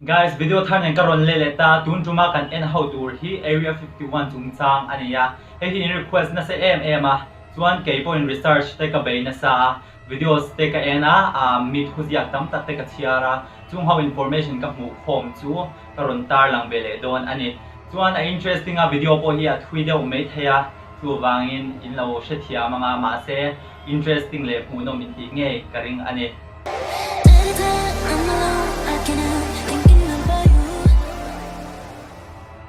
Guys, video thar nen ka rawn leh leh ta, tun tuma kan en ho tur hi Area 51 chungchang a ni a, hei hi in request nasa em em a, chuan kei pawhin research te ka bei nasa a, videos te ka en a, mi thuziak tam tak te ka chhiar a, chung ho information ka hmuh khawm chu ka rawn tarlang ve leh dawn a ni. Chuan a interesting a, video pawh hi a thui deuh mai thei a, chuvangin in lo hrethiam ang a, mahse interesting leh hmuhnawm in tih ngei ka ring a ni.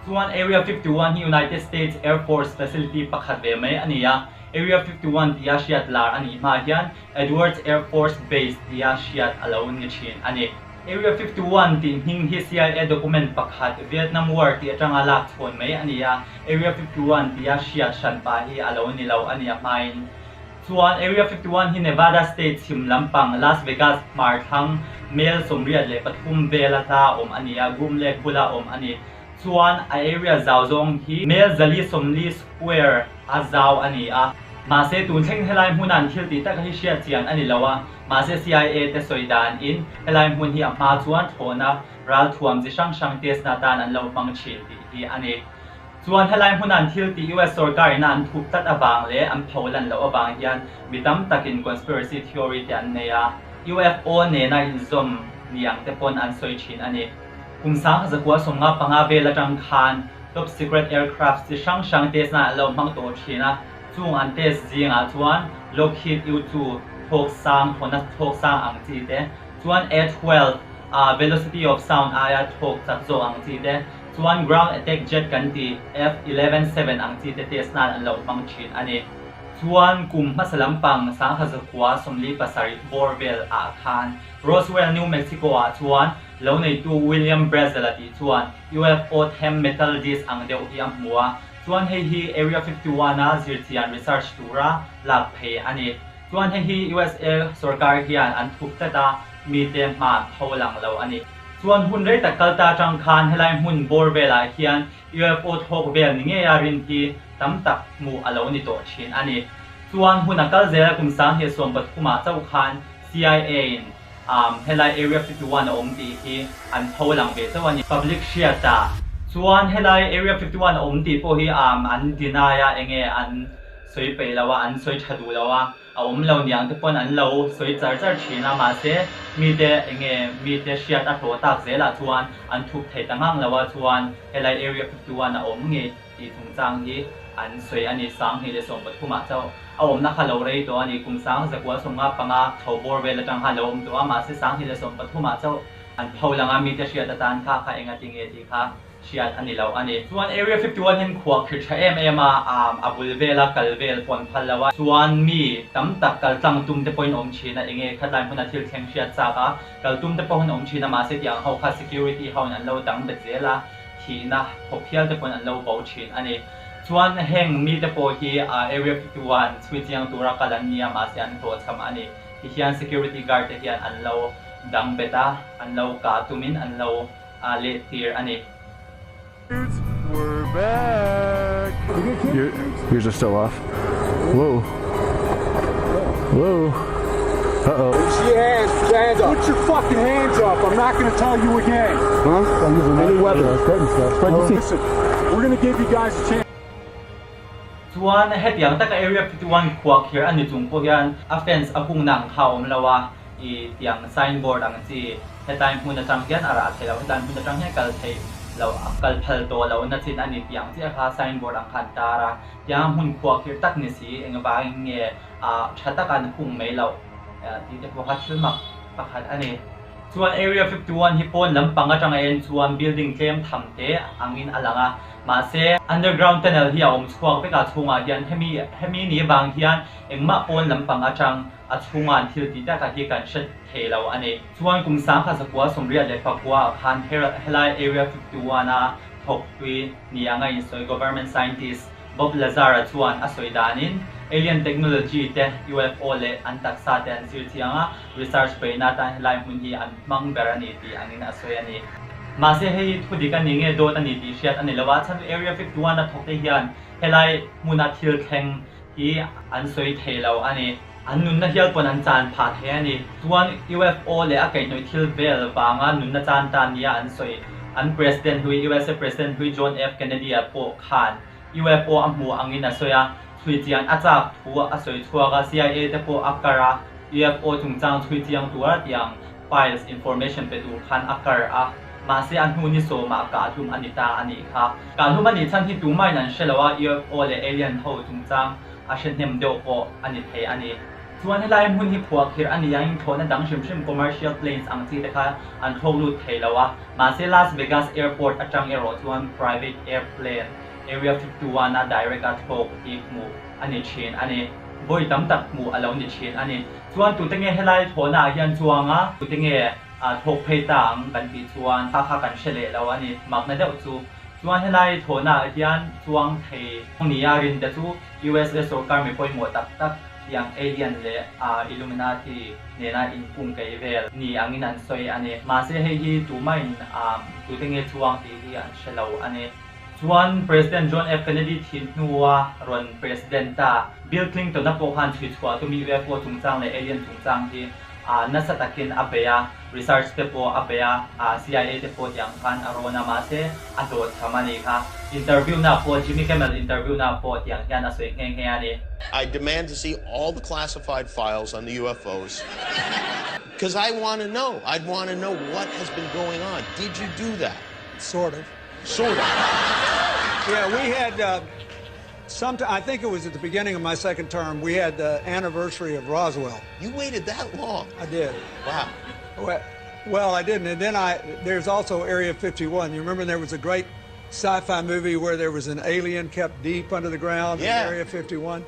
Chuan Area 51 hi United States Air Force facility pakhat ve mai a ni a, Area 51 tia hriat lar a nih hma hian Edwards Air Force Base tia hriat a lo ni thin a ni. Area 51 tih hming hi CIA document pakhat Vietnam War tih atanga lak chhawn mai a ni a, Area 51 tia hriat hranpa hi a lo ni lo a ni a hmain. Chuan Area 51 hi Nevada state chhim lampang Las Vegas hmar thlang mel 83 vela hla awm a ni a, Groom Lake bula awm a ni. Chuan a area zau zawng hi mel 440 square a zau a ni a. Mahse tun thleng helai hmuna an thil tih taka hi hriat chian a ni lo a, mahse CIA te sawi danin helai hmun hi a hma chuan thlawhna ralthuam chi hrang hrang test na atan an lo hmang thin tih hi a ni. Chuan helai hmuna an thil tih US sorkar ina an thup tlat avang leh an pho lan loh avang hian mi tam takin conspiracy theory te an nei a, UFO nena inzawm ni ang te pawn an sawi thin a ni. Kum 1995 vel atang khan top secret aircraft chi hrang hrang test nan an lo hmang tawh thin a, chung an test zingah chuan Lockheed U-2 thlawk sang thlawhna thlawk sang ang chi te, chuan A-12 velocity of sound aia thlawk chak zawk ang chi te, Chuan ground attack jet kan tih F 11 seven ang chi te test nan an lo hmang thin a ni. Chuan kum hmasa lampang 1947 bawr vel ah khan Roswell, New Mexico ah chuan lo neitu William Brazel a tih chuan UFO them metal disc ang deuh hi a hmu a, chuan hei hi Area 51 a zirchian research tura lak phei a ni. Chuan hei hi USA sorkar hian an thup tlat a, mite hma an pho lang lo a ni. Chuan hun rei tak kal ta atang khan helai hmun bawr velah hian UFO thlawk vel ni ngeia rin hi tam tak hmuh a lo ni tawh thin a ni. Chuan hun a kal zel a kum 2013 ah chauh khan CIA in helai Area 51 a awm tih hi an pho lang ve chauh a ni. Public hriat ah chuan helai Area 51 a awm tih pawh hi an deny a enge an sawi peih lo a an sawi tha duh lo a. A awm lo niang te pawn an lo sawi char char thin a, mahse mite enge mite hriat a hlawh tak zelah chuan an thup thei ta ngang lo a, chuan helai Area 51 a awm ngei tih chungchang hi an sawi a ni. 2013 ah chauh a awmna kha lo rei tawh a ni, kum 1995 chho bawr vel atang khan lo awm tawh a, mahse 2013 ah chauh an pho lang a, mite hriat atan kha kha enga ti nge tih kha hriat a ni lo a ni. Chuan Area 51 hian khua khir tha em em a, a bul vela kal vel pawh an phal lo a, chuan mi tam tak kal tlang tum te pawhin awm thin a, enge khatlai hmuna thil thleng hriat chak a, kal tum te pawhin awm thin a, mahse tiang ho kha security ho in an lo dang bet zel a, thihna khawp hial te pawhin an lo bo thin a ni. Chuan heng mi te pawh hi Area 51 chhui chiang tura kal an ni a, mahse an hlawhchham a ni. Tihian security guard te hian an lo dang bet a, an lo kah tumin an lo a lehtir a ni. We're back. Your, yours are still off. Whoa. Whoa. Uh-oh. See your hands. Put your hands up. Put your fucking hands up. I'm not going to tell you again. Huh? Any weapons. Listen, we're going to give you guys a chance. Chuan hetiang taka Area 51 khuah khir a ni chung pawh hian a fence a hungna ang kha a awm lo a, i tiang sign board ang chi hetlai hmun atang hian a rah thei lo, hetlai hmun atang hian kal theih loh, a kal phal tawh loh na chin a ni tih ang chiah kha sign board ang kha an tar a, tiang hmun khuah khir tak ni si engvangin nge tha taka an hung mai loh tih te pawh kha thil mak pakhat a ni. Chuan Area 51 hi pawn lampang atanga en chuan building tlem tham te angin a lang a, mahse underground tunnel hi a awm chhuak vek a chhungah hian hemi hemi ni vang hian engmah pawn lampang atang a chhunga an thil tih takah hi kan hre thei lo a ni. Chuan kum 1989 ah khan helai Area 51 a thawktui ni anga insawi government scientist Bob Lazar-a chuan a sawi danin alien technology te, UFO leh an taksa te an zir chiang a, research beihna atan helai hmun hi an hmang ber a ni tih angin a sawi a ni. Mahse hei hi thu dik a ni nge dawt a ni tih hriat a ni lo a, chhan chu Area 51 a thawk te hian helai hmuna thil thleng hi an sawi thei lo a ni. An nunna hial pawn an chan phah thei a ni. Chuan UFO leh a kaihhnawih thil vel vanga nunna chan ta nia an sawi. An President hlui, USA President hlui John F. Kennedy-a pawh khan UFO a hmu angin a sawi a, chhui chian a chak thu a sawi chhuak a, CIA te pawh a kar a, UFO chungchang chhui chiang tura tiang files information pe tur khan a kar a, mahse a hnu ni sawmah kahhlum a ni ta a nih kha. Kahhlum a nih chhan hi tumahin an hre lo a, UFO leh alien ho chungchang a hre hnem deuh pawh a ni thei a ni. Chuan helai hmun hi phuahkhirh a ni angin thlawhna dang hrim hrim commercial planes ang chi te kha an thlawk lut thei lo a, mahse Las Vegas Airport atang erawh chuan private airplane Area 51 a direct a thlawk hi hmuh a ni thin a ni. Vawi tam tak hmuh a lo ni thin a ni. Chuan tute nge helai thlawhna ah hian chuang a, tute nge thlawk phei ta ang kan tih chuan kha kha kan hre leh lo a ni. Makna deuh chu. Chuan helai thlawhna ah hian chuang thei nia rin te chu USA sorkar mi pawimawh tak tak tiang alien leh Illuminati nena inkung keih vel ni angin an sawi a ni. Mahse hei hi tumahin tute nge chuang tih hi an hre lo a ni. Chuan President John F. Kennedy thih hnua rawn President ta Bill Clinton-a pawh khan chhui chhuah tumi UFO chungchang leh alien chungchang hi nasa takin a bei a, research te pawh a bei a, CIA te pawh tiang khan a rawn a, mahse a hlawhchham a nih kha. Interview na pawh Jimmy Kimmel interview na pawh tiang hian a sawi nghe nghe a ni. I demand to see all the classified files on the UFOs because I want to know. I'd want to know what has been going on. Did you do that? Sort of. Sort of. Yeah, we had uh, some. I think it was at the beginning of my second term. We had the anniversary of Roswell. You waited that long? I did. Wow. Well, well, I didn't. And then I there's also Area 51. You remember there was a great sci-fi movie where there was an alien kept deep under the ground yeah. in Area 51.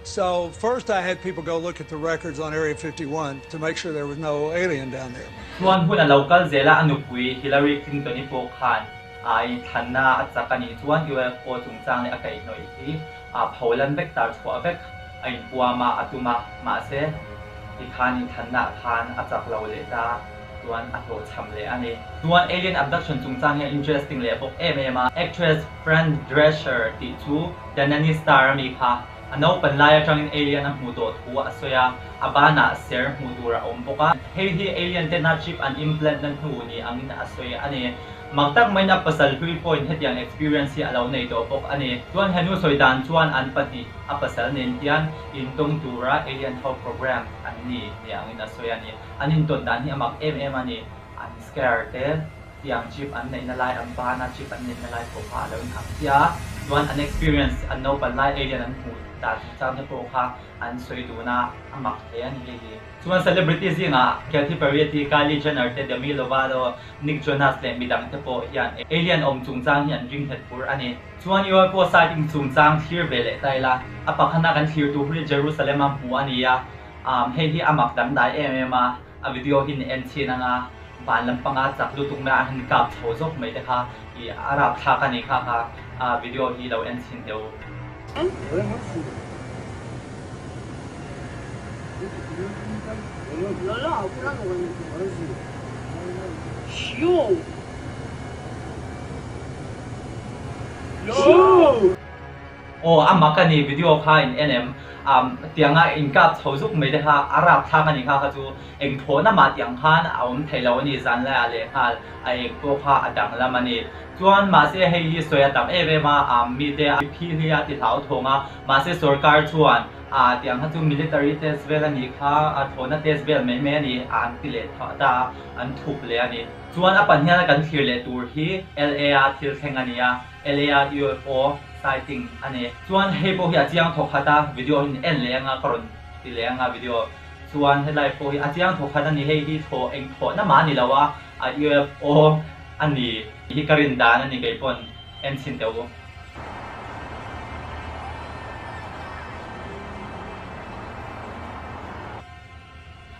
So first I had people go look at the records on Area 51 to make sure there was no alien down there. Chuan hun a lo kal zel a, a nupui Hillary Clinton-i pawh khan a inthlanna a chak a nih chuan UFO chungchang leh a kaihhnawih hi a pholan vek tar chhuah vek a inpuam a, a tum a, mahse tikhan inthlanna ah khan a chak lo leh ta chuan a hlawhchham leh a ni. Chuan alien abduction chungchang hi a interesting leh bawk em em a, actress Fran Drescher tih chu The Nanny star ami kha A naupan lai atangin alien a hmuh tawh thu a sawi a, a banah ser hmuh tur a awm bawk a. Hei hi alien tena chip an implant na hnu ni angin a sawi a ni. Mak tak maiin a pasal hlui pawhin hetiang experience hi a lo nei tawh bawk a ni. Chuan henu sawi dan chuan an pahnih a pasal nen hian intawng tura alien ho program an ni ni angin a sawi a ni. An intawn dan hi a mak em em a ni. An scare te tiang chip an neihna lai an ban a, chip an neihna lai pawh kha a lo inhak chiah a, chuan an experience an naupan lai alien an hmuh dan chungchang te pawh kha an sawi dun a, a mak hle a ni hei hi. Chuan celebrity zingah Katy Perry te, Kylie Jenner te, Demi Lovato, Nick Jonas leh midang te pawh hian alien awm chungchang hi an ring nghet bur a ni. Chuan UFO sighting chungchang thlir ve leh ta ila, a pakhana kan thlir tur hi Jerusalem a hmu a ni a, hei hi a mak dangdai em em a, A video hi ni en chhin anga van lampanga chak lutuk mai a han kap chho zawk mai te kha i a rapthlak a ni kha kha a video hi lo en chhin teh u. Aw a mak a ni video kha in en em um tianga in kap chho zuk mai te kha a rapthlak a ni kha kha chu eng thlawhna mah tiang khan a awm thei lo a ni zan laiah lehnghal a eng pawh kha a danglam a ni chuan mahse hei hi sawi a tam em em a um mite a phi hi a ti hlauthawng a mahse sorkar chuan ah tiang kha chu military test vel a nih kha a thlawhna test vel mai mai a ni a an ti leh ta a an thup leh a ni chuan a pahnian a kan thlir leh tur hi LA a thil thleng a ni a. LA a UFO sighting a ni. Chuan hei pawh hi a chiang thawk khat a, video hi en leh anga ka rawn ti leh anga video. Chuan helai pawh hi a chiang thawk khat a ni, hei hi thaw eng thawhna mah a ni lo a, a UFO a ni hi ka rin dan a ni kei pawn en chhin teh u.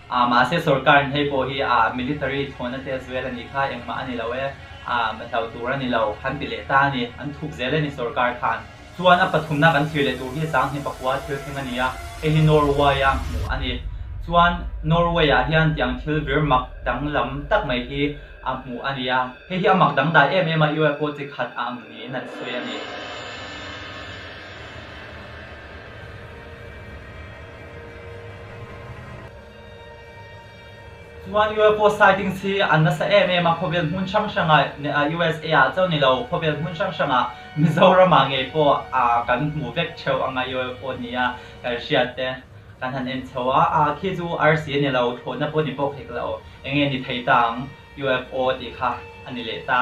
A mahse sorkar in hei pawh hi a military thlawhna test vel a nih kha engmah a ni lo e, a hlau tur a ni lo han ti leh ta a ni, an thup zel a ni sorkar khan. Chuan a pathumna kan thlir leh tur hi Sanghni pakua thil thleng a ni a, hei hi Norway a hmuh a ni. Chuan Norway ah hian tiang thil vir mak danglam tak mai hi a hmuh a ni a, hei hi a mak dangdai em em a UFO chi khat a ang niin an sawi a ni. Chuan UFO sightings hi an nasa em em a, khawvel hmun hrang hrangah USA ah chauh ni lo, khawvel hmun hrang hrangah Mizoramah ngei pawh kan hmu vek theuh anga UFO nia kan hriat te kan han en chho a, a khi chu arsi a ni lo, thlawhna pawh ni bawk hek lo, enge ni thei ta ang UFO tih kha a ni leh ta.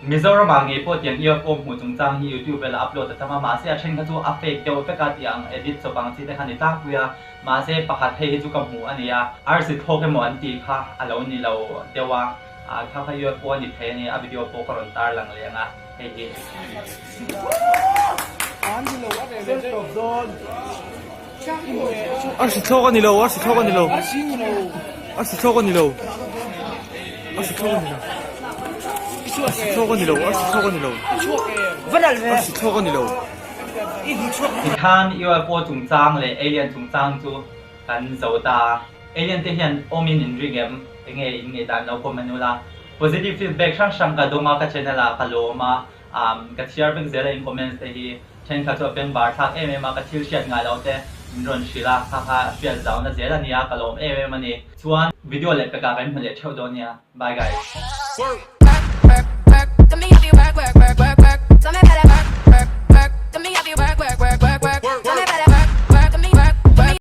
Mizoramah ngei pawh tiang UFO hmuh chungchang hi YouTube velah upload a tam a, mahse a then kha chu a fake deuh vek a tih ang edit chawp ang chi te kha ni tlangpui a, mahse pakhat hei hi chu ka hmuh a ni a, arsi thlawk emaw an tih kha a lo ni lo deuh a, kha kha UFO a ni thei a ni, a video pawh ka rawn tar lang leh ang a, hei hi. Arsi thlawk a ni lo, arsi thlawk a ni lo, arsi thlawk a ni lo, arsi thlawk a ni lo, arsi thlawk a ni lo, arsi thlawk a ni lo, arsi thlawk a ni lo. Tikhan UFO chungchang leh alien chungchang chu kan zo ta a, alien te hian awmin in ring em? Enge in ngaihdan lo comment ula. Positive feedback hrang hrang ka dawng a ka channel ah ka lawm a, ka chhiar vek zel a in comments te hi. Thenkhat chu a bengvar thlak em em a, ka thil hriat ngai lo te min rawn hrilh a, kha kha hriat zauna zel a nia, ka lawm em em a ni. Chuan video leh pekah kan hmu leh theuh dawn nia. Bye guys.